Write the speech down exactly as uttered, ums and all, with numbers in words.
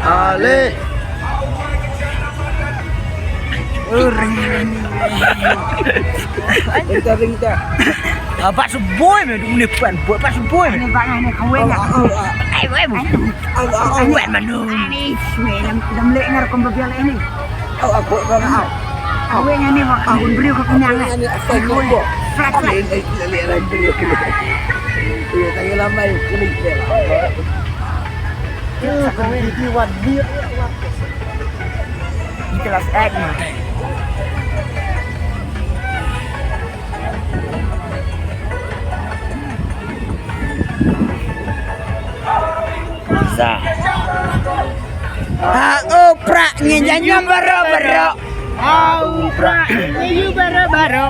Ale. Ringta, ringta. Ah, pat suboi me, dum ne pan, buat pat suboi me. Ni bang ni kawin. Ai, wei. Ai, wei manu. Ani me lam lam le ngar kom babial ini. Au, aku bang au. Awe ngani wa, aku beri ko kenyang. Aku ni asal ni ko. Flat, flat. Ini ini ini beri ko. Iya, tak lama yuk klik deh. Itu kan video one year. Ikelas ek mah. Za. Ha u pra ngi janyu baro baro. Ha u pra ngi janyu baro baro.